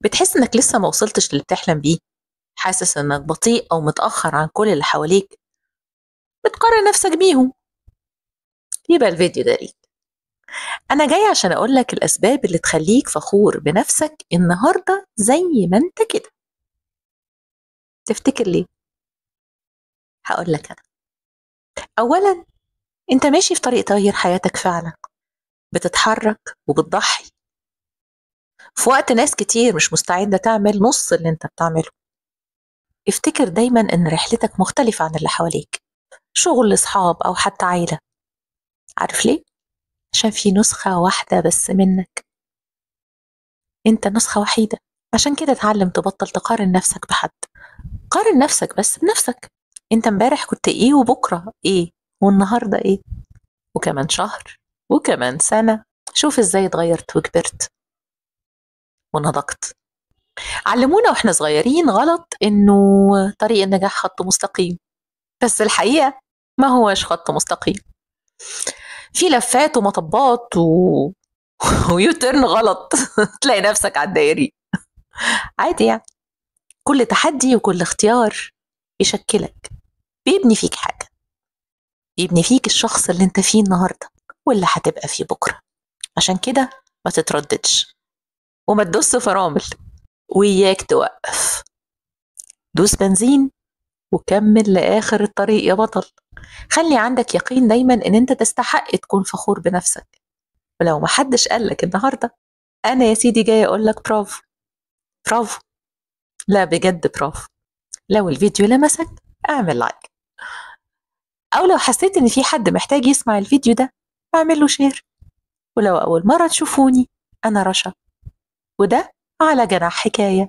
بتحس إنك لسه ما وصلتش للي بتحلم بيه، حاسس إنك بطيء أو متأخر عن كل اللي حواليك، بتقارن نفسك بيهم. يبقى الفيديو ده ليك. أنا جاية عشان أقولك الأسباب اللي تخليك فخور بنفسك النهاردة زي ما أنت كده. تفتكر ليه؟ هقولك أنا. أولاً، أنت ماشي في طريق تغيير حياتك فعلاً، بتتحرك وبتضحي في وقت ناس كتير مش مستعدة تعمل نص اللي أنت بتعمله. افتكر دايماً إن رحلتك مختلفة عن اللي حواليك، شغل، أصحاب، أو حتى عيلة. عارف ليه؟ عشان في نسخة واحدة بس منك، أنت نسخة وحيدة. عشان كده اتعلم تبطل تقارن نفسك بحد، قارن نفسك بس بنفسك. أنت امبارح كنت إيه، وبكرة إيه، والنهاردة إيه، وكمان شهر، وكمان سنة. شوف إزاي اتغيرت وكبرت ونضجت. علمونا واحنا صغيرين غلط إنه طريق النجاح خط مستقيم، بس الحقيقة ما هوش خط مستقيم، في لفات ومطبات ويوترن غلط تلاقي نفسك على الدائري. عادي يعني، كل تحدي وكل اختيار يشكلك، بيبني فيك حاجة، بيبني فيك الشخص اللي انت فيه النهاردة واللي هتبقى فيه بكرة. عشان كده ما تترددش وما تدوس فرامل، وإياك توقف، دوس بنزين وكمل لآخر الطريق يا بطل. خلي عندك يقين دايما ان انت تستحق تكون فخور بنفسك. ولو ما حدش قالك النهاردة، انا يا سيدي جاي اقولك برافو، برافو، لا بجد برافو. لو الفيديو لمسك اعمل like، او لو حسيت ان في حد محتاج يسمع الفيديو ده اعمل له share. ولو اول مرة تشوفوني، انا رشا، وده على جناح حكاية.